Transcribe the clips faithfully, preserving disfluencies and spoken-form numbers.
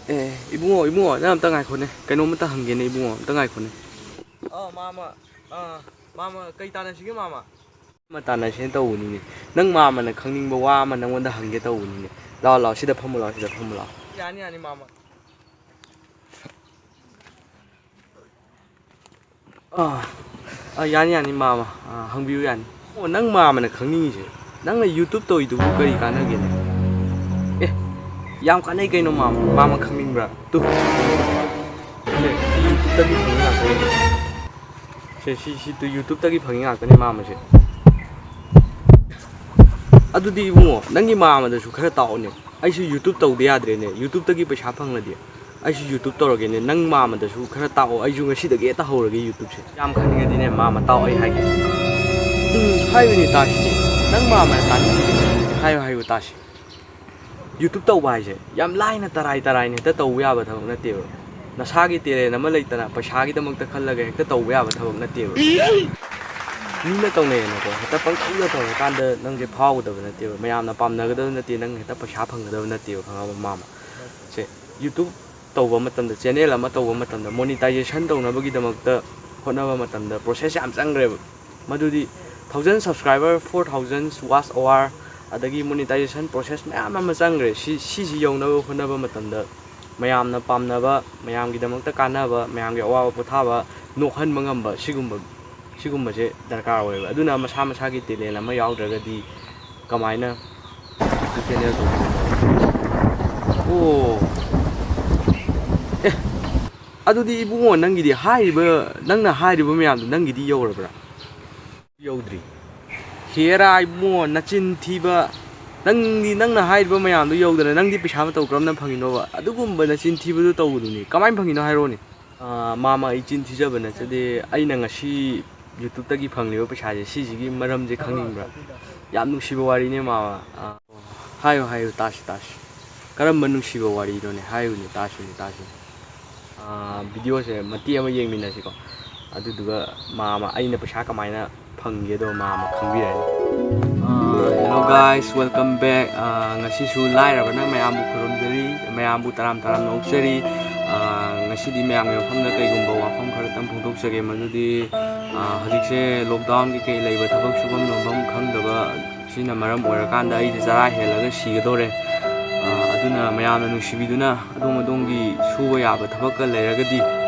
ꯑꯦ, ꯏꯕꯨꯡꯉꯣ, ꯏꯕꯨꯡꯉꯣ, ꯅꯪ ꯑꯝꯇ ꯉꯥꯏꯈꯣꯅꯦ, ꯀꯩꯅꯣꯝꯇ ꯍꯪꯒꯦꯅꯦ ꯏꯕꯨꯡꯉꯣ, ꯑꯝꯇ ꯉꯥꯏꯈꯣꯅꯦ꯫ ꯑ, ꯃꯥꯃ, ꯑ, ꯃꯥꯃ, ꯀꯩ ꯇꯥꯟꯅꯁꯤꯒꯦ ꯃꯥꯃ? ꯑꯃ ꯇꯥꯟꯅꯁꯦꯅ ꯇꯧꯕꯅꯤꯅꯦ꯫ ꯅꯪ ꯃꯥꯃꯅ ꯈꯪꯅꯤꯡꯕ ꯋꯥ ꯑꯃ ꯅꯪꯉꯣꯟꯗ ꯍꯪꯒꯦ ꯇꯧꯕꯅꯤꯅꯦ꯫ ꯂꯥꯛꯑꯣ, ꯂꯥꯛꯑꯣ, ꯁꯤꯗ ꯐꯝꯃꯨ ꯂꯥꯛꯑꯣ, ꯁꯤꯗ ꯐꯝꯃꯨ ꯂꯥꯛꯑꯣ꯫ ꯌꯥꯅꯤ, ꯌꯥꯅꯤ, ꯃꯥꯃ꯫ ꯑꯥ, ꯑꯥ, ꯌꯥꯅꯤ, ꯌꯥꯅꯤ, ꯃꯥꯃ꯫ ꯑꯥ, ꯍꯪꯕꯤꯌꯨ, ꯌꯥꯅꯤ꯫ ꯑꯣ, ꯅꯪ ꯃꯥꯃꯅ ꯈꯪꯅꯤꯡꯉꯤꯁꯦ, ꯅꯪꯅ YouTube ꯇꯧꯔꯤꯗꯨꯕꯨ ꯀꯔꯤ ꯀꯥꯟꯅꯒꯦꯅꯦ? ꯑꯦ, ꯌꯥꯝ ꯀꯥꯟꯅꯩ ꯀꯩꯅꯣ, ꯃꯥꯃ꯫ ꯃꯥꯃ ꯈꯪꯅꯤꯡꯕ꯭ꯔꯥ? ꯇꯨ꯫ ꯁꯦ, ꯁꯤ YouTubeꯇꯒꯤ ꯐꯪꯉꯤ ꯉꯥꯛꯇꯅꯤ꯫ ꯁꯦ, ꯁꯤ, ꯁꯤ ꯇꯨ YouTubeꯇꯒꯤ ꯐꯪꯉꯤ ꯉꯥꯛꯇꯅꯤ, ꯃꯥꯃꯁꯦ꯫ ꯑꯗꯨꯗꯤ ꯏꯕꯨꯡꯉꯣ, ꯅꯪꯒꯤ ꯃꯥꯃꯗꯁꯨ ꯈꯔ ꯇꯥꯛꯑꯣꯅꯦ꯫ ꯑꯩꯁꯨ YouTube ꯇꯧꯗ ꯌꯥꯗ꯭ꯔꯦꯅꯦ꯫ YouTubeꯇꯒꯤ ꯄꯩꯁꯥ ꯐꯪꯂꯗꯤ ꯑꯩꯁꯨ YouTube ꯇꯧꯔꯒꯦꯅꯦ꯫ ꯅꯪ ꯃꯥꯃꯗꯁꯨ ꯈꯔ ꯇꯥꯛꯑꯣ꯫ ꯑꯩꯁꯨ ꯉꯁꯤꯗꯒꯤ ꯍꯦꯛꯇ ꯍꯧꯔꯒꯦ YouTubeꯁꯦ꯫ ꯌꯥꯝ ꯈꯪꯅꯤꯡꯉꯗꯤꯅꯦ, ꯃꯥꯃ ꯇꯥꯛꯑꯣ, ꯑꯩ ꯍꯥꯏꯒꯦ꯫ ꯎꯝ, ꯍꯥꯏꯌꯨꯅꯦ ꯇꯥꯁꯤꯅꯦ꯫ ꯅꯪ ꯃꯥꯃꯅ ꯇꯥꯅꯤꯡꯉꯤꯁꯦ ꯍꯥꯏꯌꯨ, ꯍꯥꯏꯌꯨ ꯇꯥꯁꯤ꯫ YouTube ꯇꯧꯕ ꯍꯥꯏꯁꯦ ꯌꯥꯝ ꯂꯥꯏꯅ ꯇꯔꯥꯏ ꯇꯔꯥꯏꯅ ꯍꯦꯛꯇ ꯇꯧꯕ ꯌꯥꯕ ꯊꯕꯛ ꯅꯠꯇꯦꯕ꯫ ꯅꯁꯥꯒꯤ talent ꯑꯃ ꯂꯩꯇꯅ ꯄꯩꯁꯥꯒꯤꯗꯃꯛꯇ ꯈꯜꯂꯒ ꯍꯦꯛꯇ ꯇꯧꯕ ꯌꯥꯕ ꯊꯕꯛ ꯅꯠꯇꯦꯕ꯫ ꯃꯤꯅ ꯇꯧꯅꯩꯌꯦꯅꯀꯣ, ꯍꯦꯛꯇ ꯄꯪꯇꯧꯗ ꯇꯧꯔꯀꯥꯟꯗ ꯅꯪꯁꯦ ꯐꯥꯎꯒꯗꯕ ꯅꯠꯇꯦꯕ, ꯃꯌꯥꯝꯅ ꯄꯥꯝꯅꯒꯗꯕ ꯅꯠꯇꯦ, ꯅꯪ ꯍꯦꯛꯇ ꯄꯩꯁꯥ ꯐꯪꯒꯗꯕ ꯅꯠꯇꯦꯕ, ꯈꯪꯉꯕ ꯃꯥꯃ? ꯁꯦ, YouTube ꯇꯧꯕ ꯃꯇꯝꯗ, channel ꯑꯃ ꯇꯧꯕ ꯃꯇꯝꯗ, monetization ꯇꯧꯅꯕꯒꯤꯗꯃꯛꯇ ꯍꯣꯠꯅꯕ ꯃꯇꯝꯗ process ꯌꯥꯝ ꯆꯪꯈ꯭ꯔꯦꯕ꯫ ꯃꯗꯨꯗꯤ thousand subscriber, four thousand watch hour, ꯑꯗꯒꯤ monetization process ꯃꯌꯥꯝ ꯑꯃ ꯆꯪꯈ꯭ꯔꯦ꯫ ꯁꯤ, ꯁꯤꯁꯤ ꯌꯧꯅꯕ ꯍꯣꯠꯅꯕ ꯃꯇꯝꯗ ꯃꯌꯥꯝꯅ ꯄꯥꯝꯅꯕ, ꯃꯌꯥꯝꯒꯤꯗꯃꯛꯇ ꯀꯥꯟꯅꯕ, ꯃꯌꯥꯝꯒꯤ ꯑꯋꯥꯕ ꯄꯣꯊꯥꯕ, ꯅꯣꯛꯍꯟꯕ ꯉꯝꯕ, ꯁꯤꯒꯨꯝꯕ, ꯁꯤꯒꯨꯝꯕꯁꯦ ꯗꯔꯀꯥꯔ ꯑꯣꯏꯌꯦꯕ꯫ ꯑꯗꯨꯅ ꯃꯁꯥ ꯃꯁꯥꯒꯤ talent ꯑꯃ ꯌꯥꯎꯗ꯭ꯔꯒꯗꯤ ꯀꯃꯥꯏꯅ YouTube channel ꯇꯧꯗꯣꯏꯅꯣ? ꯑꯣ꯫ ꯑꯦ, ꯑꯗꯨꯗꯤ ꯏꯕꯨꯡꯉꯣ, ꯅꯪꯒꯤꯗꯤ ꯍꯥꯏꯔꯤꯕ, ꯅꯪꯅ ꯍꯥꯏꯔꯤꯕ ꯃꯌꯥꯝꯗꯣ ꯅꯪꯒꯤꯗꯤ ꯌꯧꯔꯕ꯭ꯔꯥ? ꯌꯧꯗ꯭ꯔꯤ꯫ ꯍꯦꯔꯥ ꯏꯕꯨꯡꯉꯣ, ꯅꯆꯤꯟ ꯊꯤꯕ꯫ ꯅꯪꯗꯤ, ꯅꯪꯅ ꯍꯥꯏꯔꯤꯕ ꯃꯌꯥꯝꯗꯣ ꯌꯧꯗꯅ ꯅꯪꯗꯤ ꯄꯩꯁꯥ ꯃꯇꯧ ꯀꯔꯝꯅ ꯐꯪꯉꯤꯅꯣꯕ? ꯑꯗꯨꯒꯨꯝꯕ ꯅꯆꯤꯟ ꯊꯤꯕꯗꯣ ꯇꯧꯒꯅꯨꯅꯦ꯫ ꯀꯃꯥꯏꯅ ꯐꯪꯉꯤꯅꯣ ꯍꯥꯏꯔꯛꯑꯣꯅꯦ꯫ ꯑꯥ, ꯃꯥꯃ, ꯑꯩ ꯆꯤꯟ ꯊꯤꯖꯕ ꯅꯠꯆꯗꯦ꯫ ꯑꯩꯅ ꯉꯁꯤ YouTubeꯇꯒꯤ ꯐꯪꯂꯤꯕ ꯄꯩꯁꯥꯁꯦ, ꯁꯤꯁꯤꯒꯤ ꯃꯔꯝꯁꯦ ꯈꯪꯅꯤꯡꯕ꯭ꯔꯥ? ꯌꯥꯝ ꯅꯨꯡꯁꯤꯕ ꯋꯥꯔꯤꯅꯦ, ꯃꯥꯃ꯫ ꯑꯥ, ꯍꯥꯏꯌꯨ, ꯍꯥꯏꯌꯨ, ꯇꯥꯁꯤ, ꯇꯥꯁꯤ꯫ ꯀꯔꯝꯕ ꯅꯨꯡꯁꯤꯕ ꯋꯥꯔꯤꯅꯣꯅꯦ? ꯍꯥꯏꯌꯨꯅꯦ, ꯇꯥꯁꯤꯅꯦ, ꯇꯥꯁꯤꯅꯦ꯫ ꯑꯥ, videoꯁꯦ ꯃꯇꯦꯛ ꯑꯃ ꯌꯦꯡꯃꯤꯟꯅꯁꯤꯀꯣ꯫ ꯑꯗꯨꯗꯨꯒ ꯃꯥꯃ, ꯑꯩꯅ ꯄꯩꯁꯥ ꯀꯃꯥꯏꯅ ꯐꯪꯒꯦꯗꯣ ꯃꯥꯃ ꯈꯪꯕꯤꯔꯅꯤ꯫ ꯑꯥ, hello Guys, welcome back. ꯑꯥ, ꯉꯁꯤꯁꯨ ꯂꯥꯏꯔꯕꯅ ꯃꯌꯥꯝꯕꯨ ꯈꯨꯔꯨꯝꯖꯔꯤ, ꯃꯌꯥꯝꯕꯨ ꯇꯔꯥꯝ ꯇꯔꯥꯝꯅ ꯑꯣꯛꯆꯔꯤ꯫ ꯑꯥ, ꯉꯁꯤꯗꯤ ꯃꯌꯥꯝꯒꯤ ꯃꯐꯝꯗ ꯀꯩꯒꯨꯝꯕ ꯋꯥꯐꯝ ꯈꯔꯇꯪ ꯐꯣꯡꯗꯣꯛꯆꯒꯦ, ꯃꯗꯨꯗꯤ, ꯑꯥ, ꯍꯧꯖꯤꯛꯁꯦ lockdown ꯀꯩꯀꯩ ꯂꯩꯕ, ꯊꯕꯛ ꯁꯨꯐꯝ ꯅꯣꯝꯐꯝ ꯈꯪꯗꯕ ꯁꯤꯅ ꯃꯔꯝ ꯑꯣꯏꯔꯀꯥꯟꯗ ꯑꯩꯁꯦ ꯆꯔꯥ ꯍꯦꯜꯂꯒ ꯁꯤꯒꯗꯧꯔꯦ꯫ ꯑꯥ, ꯑꯗꯨꯅ ꯃꯌꯥꯝꯅ ꯅꯨꯡꯁꯤꯕꯤꯗꯨꯅ ꯑꯗꯣꯝ ꯑꯗꯣꯝꯒꯤ ꯁꯨꯕ ꯌꯥꯕ ꯊꯕꯛꯀ ꯂꯩꯔꯒꯗꯤ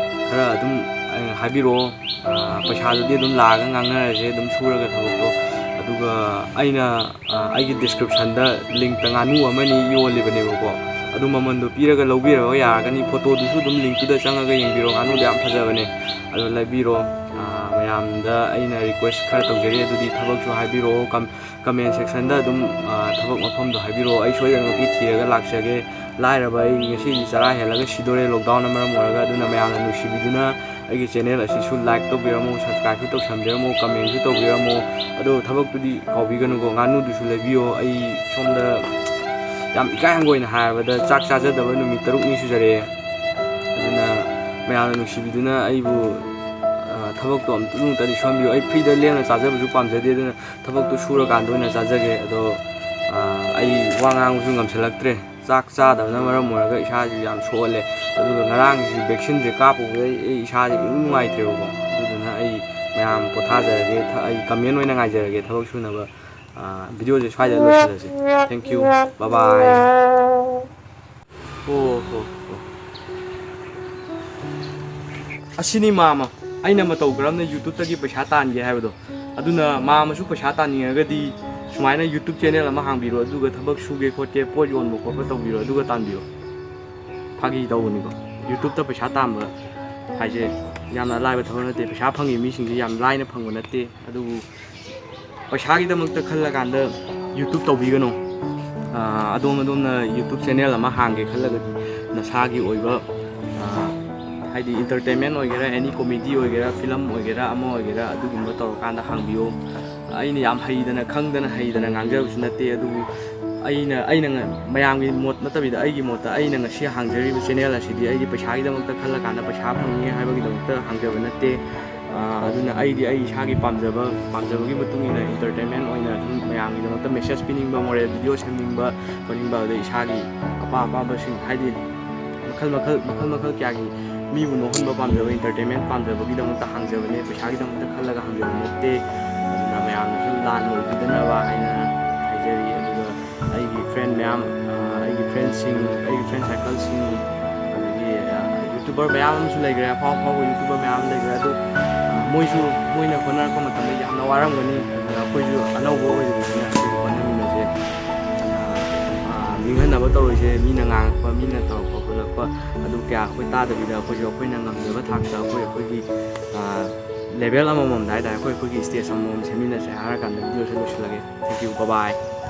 ꯈꯔ ꯑꯗꯨꯝ, ꯑꯥ, ꯍꯥꯏꯕꯤꯔꯛꯑꯣ꯫ ꯑꯥ, ꯄꯩꯁꯥꯗꯨꯗꯤ ꯑꯗꯨꯝ ꯂꯥꯛꯑꯒ ꯉꯥꯡꯅꯔꯁꯦ, ꯑꯗꯨꯝ ꯁꯨꯔꯒ ꯊꯕꯛꯇꯣ꯫ ꯑꯗꯨꯒ ꯑꯩꯅ, ꯑꯥ, ꯑꯩꯒꯤ descriptionꯗ linkꯇ ꯉꯥꯅꯨ ꯑꯃꯅꯤ ꯌꯣꯜꯂꯤꯕꯅꯦꯕꯀꯣ, ꯑꯗꯨ ꯃꯃꯜꯗꯣ ꯄꯤꯔꯒ ꯂꯧꯕꯤꯔꯕ ꯌꯥꯔꯒꯅꯤ꯫ Photoꯗꯨꯁꯨ ꯑꯗꯨꯝ linkꯇꯨꯗ ꯆꯪꯉꯒ ꯌꯦꯡꯕꯤꯔꯣ, ꯉꯥꯅꯨꯗꯣ ꯌꯥꯝ ꯐꯖꯕꯅꯦ꯫ ꯑꯗꯣ ꯂꯩꯕꯤꯔꯣ꯫ ꯑꯥ, ꯃꯌꯥꯝꯗ ꯑꯩꯅ request ꯈꯔ ꯇꯧꯖꯔꯤ, ꯑꯗꯨꯗꯤ ꯊꯕꯛꯁꯨ ꯍꯥꯏꯕꯤꯔꯛꯑꯣ꯫ ꯀꯝ-, comment sectionꯗ ꯑꯗꯨꯝ, ꯑꯥ, ꯊꯕꯛ ꯃꯐꯝꯗꯣ ꯍꯥꯏꯕꯤꯔꯛꯑꯣ, ꯑꯩ ꯁꯣꯏꯗꯅꯃꯛꯀꯤ ꯊꯤꯔꯒ ꯂꯥꯛꯆꯒꯦ꯫ ꯂꯥꯏꯔꯕ ꯑꯩ ꯉꯁꯤꯗꯤ ꯆꯔꯥ ꯍꯦꯜꯂꯒ ꯁꯤꯗꯣꯔꯦ lockdownꯅ ꯃꯔꯝ ꯑꯣꯏꯔꯒ꯫ ꯑꯗꯨꯅ ꯃꯌꯥꯝꯅ ꯅꯨꯡꯁꯤꯕꯤꯗꯨꯅ ꯑꯩꯒꯤ channel ꯑꯁꯤꯁꯨ like ꯇꯧꯕꯤꯔꯝꯃꯣ, subscribeꯁꯨ ꯇꯧꯁꯟꯕꯤꯔꯝꯃꯣ, commentꯁꯨ ꯇꯧꯕꯤꯔꯝꯃꯣ꯫ ꯑꯗꯣ ꯊꯕꯛꯇꯨꯗꯤ ꯀꯥꯎꯕꯤꯒꯅꯨꯀꯣ, ꯉꯥꯅꯨꯗꯨꯁꯨ ꯂꯩꯕꯤꯌꯣ꯫ ꯑꯩ ꯁꯣꯝꯗ ꯌꯥꯝ ꯏꯀꯥꯏ ꯍꯪꯒꯣꯏꯅ ꯍꯥꯏꯔꯕꯗ ꯆꯥꯛ ꯆꯥꯖꯗꯕ ꯅꯨꯃꯤꯠ ꯇꯔꯨꯛꯅꯤ ꯁꯨꯖꯔꯛꯑꯦ꯫ ꯑꯗꯨꯅ ꯃꯌꯥꯝꯅ ꯅꯨꯡꯁꯤꯕꯤꯗꯨꯅ ꯑꯩꯕꯨ, ꯑ, ꯊꯕꯛꯇꯣ ꯑꯝꯇ, ꯑꯃꯨꯛꯇꯗꯤ ꯁꯨꯍꯟꯕꯤꯌꯨ꯫ ꯑꯩ freeꯗ ꯂꯦꯝꯅ ꯆꯥꯖꯕꯁꯨ ꯄꯥꯝꯖꯗꯦ, ꯑꯗꯨꯅ ꯊꯕꯛꯇꯣ ꯁꯨꯔꯀꯥꯟꯗ ꯑꯣꯏꯅ ꯆꯥꯖꯒꯦ꯫ ꯑꯗꯣ, ꯑ, ꯑꯩ ꯋꯥ ꯉꯥꯡꯕꯁꯨ ꯉꯝꯁꯤꯜꯂꯛꯇ꯭ꯔꯦ꯫ ꯆꯥꯛ ꯆꯥꯗꯕꯅ ꯃꯔꯝ ꯑꯣꯏꯔꯒ ꯏꯁꯥꯁꯤ ꯌꯥꯝ ꯁꯣꯛꯍꯜꯂꯦ꯫ ꯑꯗꯨꯒ ꯉꯔꯥꯡꯒꯤꯁꯨ vaccineꯁꯦ ꯀꯥꯞꯄꯨꯕꯗꯩ ꯑꯩ ꯏꯁꯥꯁꯦ ꯏꯅꯨꯡ ꯅꯨꯡꯉꯥꯏꯇ꯭ꯔꯦꯕꯀꯣ꯫ ꯑꯗꯨꯗꯨꯅ ꯑꯩ ꯃꯌꯥꯝ ꯄꯣꯊꯥꯖꯔꯒꯦ, ꯊ-, ꯑꯩ comment ꯑꯣꯏꯅ ꯉꯥꯏꯖꯔꯒꯦ ꯊꯕꯛ ꯁꯨꯅꯕ꯫ ꯑ, videoꯁꯦ ꯁ꯭ꯋꯥꯏꯗ ꯂꯣꯏꯁꯤꯜꯂꯁꯤ꯫ Thank you. Bye bye. ꯑꯣ ꯍꯣ ꯍꯣ꯫ ꯑꯁꯤꯅꯤ ꯃꯥꯃ, ꯑꯩꯅ ꯃꯇꯧ ꯀꯔꯝꯅ YouTubeꯇꯒꯤ ꯄꯩꯁꯥ ꯇꯥꯟꯒꯦ ꯍꯥꯏꯕꯗꯣ꯫ ꯑꯗꯨꯅ ꯃꯥꯃꯁꯨ ꯄꯩꯁꯥ ꯇꯥꯟꯅꯤꯡꯉꯒꯗꯤ ꯁꯨꯃꯥꯏꯅ YouTube channel ꯑꯃ ꯍꯥꯡꯕꯤꯔꯣ, ꯑꯗꯨꯒ ꯊꯕꯛ ꯁꯨꯒꯦ ꯈꯣꯠꯀꯦ, ꯄꯣꯠ ꯌꯣꯟꯕ ꯈꯣꯠꯄ ꯇꯧꯕꯤꯔꯣ, ꯑꯗꯨꯒ ꯇꯥꯟꯕꯤꯔꯣ꯫ ꯐꯥꯒꯤ ꯇꯧꯕꯅꯤꯀꯣ꯫ YouTubeꯇ ꯄꯩꯁꯥ ꯇꯥꯟꯕ ꯍꯥꯏꯁꯦ ꯌꯥꯝꯅ ꯑꯂꯥꯏꯕ ꯊꯕꯛ ꯅꯠꯇꯦ꯫ ꯄꯩꯁꯥ ꯐꯪꯉꯤ ꯃꯤꯁꯤꯡꯁꯦ ꯌꯥꯝ ꯂꯥꯏꯅ ꯐꯪꯕ ꯅꯠꯇꯦ꯫ ꯑꯗꯨꯕꯨ ꯄꯩꯁꯥꯒꯤꯗꯃꯛꯇ ꯈꯜꯂꯀꯥꯟꯗ YouTube ꯇꯧꯕꯤꯒꯅꯨ꯫ ꯑꯥ, ꯑꯗꯣꯝ ꯑꯗꯣꯝꯅ YouTube channel ꯑꯃ ꯍꯥꯡꯒꯦ ꯈꯜꯂꯒꯗꯤ ꯅꯁꯥꯒꯤ ꯑꯣꯏꯕ, ꯑꯥ, ꯍꯥꯏꯗꯤ entertainment ꯑꯣꯏꯒꯦꯔꯥ, any comedy ꯑꯣꯏꯒꯦꯔꯥ, film ꯑꯣꯏꯒꯦꯔꯥ, ꯑꯃ ꯑꯣꯏꯒꯦꯔꯥ, ꯑꯗꯨꯒꯨꯝꯕ ꯇꯧꯔꯀꯥꯟꯗ ꯍꯥꯡꯕꯤꯌꯨ꯫ ꯑꯩꯅ ꯌꯥꯝ ꯍꯩꯗꯅ ꯈꯪꯗꯅ ꯍꯩꯗꯅ ꯉꯥꯡꯖꯕꯁꯨ ꯅꯠꯇꯦ, ꯑꯗꯨꯕꯨ ꯑꯩꯅ, ꯑꯩꯅ ꯉ-, ꯃꯌꯥꯝꯒꯤ ꯃꯣꯠ ꯅꯠꯇꯕꯤꯗ ꯑꯩꯒꯤ ꯃꯣꯠꯇ ꯑꯩꯅ ꯉꯁꯤ ꯍꯥꯡꯖꯔꯤꯕ channel ꯑꯁꯤꯗꯤ ꯑꯩꯒꯤ ꯄꯩꯁꯥꯒꯤꯗꯃꯛꯇ ꯈꯜꯂꯀꯥꯟꯗ ꯄꯩꯁꯥ ꯐꯪꯅꯤ ꯍꯥꯏꯕꯒꯤꯗꯃꯛꯇ ꯍꯥꯡꯖꯕ ꯅꯠꯇꯦ꯫ ꯑꯗꯨꯅ ꯑꯩꯗꯤ ꯑꯩ ꯏꯁꯥꯒꯤ ꯄꯥꯝꯖꯕ ꯄꯥꯝꯖꯕꯒꯤ ꯃꯇꯨꯡ ꯏꯟꯅ entertainment ꯑꯣꯏꯅ ꯑꯗꯨꯝ ꯃꯌꯥꯝꯒꯤꯗꯃꯛꯇ message ꯄꯤꯅꯤꯡꯕ, moral video ꯁꯦꯝꯅꯤꯡꯕ ꯈꯣꯠꯅꯤꯡꯕ, ꯑꯗꯩ ꯏꯁꯥꯒꯤ ꯑꯄꯥꯝ ꯑꯄꯥꯝꯕꯁꯤꯡ, ꯍꯥꯏꯗꯤ ꯃꯈꯜ ꯃꯈꯜ ꯃꯈꯜ ꯃꯈꯜ ꯀꯌꯥꯒꯤ ꯃꯤꯕꯨ ꯅꯣꯛꯍꯟꯕ ꯄꯥꯝꯖꯕ, entertainment ꯄꯥꯝꯖꯕꯒꯤꯗꯃꯛꯇ ꯍꯥꯡꯖꯕꯅꯦ, ꯄꯩꯁꯥꯒꯤꯗꯃꯛꯇ ꯈꯜꯂꯒ ꯍꯥꯡꯖꯕ ꯅꯠꯇꯦ꯫ ꯑꯗꯨꯅ ꯃꯌꯥꯝꯅꯁꯨ ꯂꯥꯟ ꯑꯣꯏꯕꯤꯗꯅꯕ ꯍꯥꯏꯅ ꯍꯥꯏꯖꯔꯤ꯫ ꯑꯗꯨꯒ ꯑꯩꯒꯤ friend ꯃꯌꯥꯝ, ꯑ, ꯑꯩꯒꯤ friendꯁꯤꯡ, ꯑꯩꯒꯤ friend circleꯁꯤꯡ, ꯑꯗꯒꯤ, ꯑ, YouTuber ꯃꯌꯥꯝ ꯑꯃꯁꯨ ꯂꯩꯈ꯭ꯔꯦ, ꯑꯐꯥꯎ ꯑꯐꯥꯎꯕ YouTuber ꯃꯌꯥꯝ ꯂꯩꯈ꯭ꯔꯦ꯫ ꯑꯗꯨ, ꯑ, ꯃꯣꯏꯁꯨ, ꯃꯣꯏꯅ ꯍꯣꯠꯅꯔꯛꯄ ꯃꯇꯝꯗ ꯌꯥꯝꯅ ꯋꯥꯔꯝꯒꯅꯤ꯫ ꯑꯗꯨꯅ ꯑꯩꯈꯣꯏꯁꯨ ꯑꯅꯧꯕ ꯑꯣꯏꯔꯤꯕꯅꯤꯅ ꯑꯩꯈꯣꯏꯁꯨ ꯍꯣꯠꯅꯃꯤꯟꯅꯁꯦ꯫ ꯑ, ꯑ, ꯅꯤꯡꯍꯟꯅꯕ ꯇꯧꯔꯣꯏꯁꯦ, ꯃꯤꯅ ꯉꯥꯡꯉꯛꯄ, ꯃꯤꯅ ꯇꯧꯔꯛꯄ ꯈꯣꯠꯂꯛꯄ ꯑꯗꯨ ꯀꯌꯥ ꯑꯩꯈꯣꯏ ꯇꯥꯗꯕꯤꯗ ꯑꯩꯈꯣꯏꯁꯨ ꯑꯩꯈꯣꯏꯅ ꯉꯝꯖꯕ ꯊꯥꯛꯇ ꯑꯩꯈꯣꯏ ꯑꯩꯈꯣꯏꯒꯤ, ꯑ, level ꯑꯃꯃꯝꯗ ꯍꯥꯏꯇꯥꯔꯦ, ꯑꯩꯈꯣꯏ ꯑꯩꯈꯣꯏꯒꯤ stage ꯑꯃꯃꯝ ꯁꯦꯝꯃꯤꯟꯅꯁꯦ ꯍꯥꯏꯔ ꯀꯥꯟꯗ videoꯁꯦ ꯂꯣꯏꯁꯤꯜꯂꯒꯦ꯫ Thank you, bye bye꯫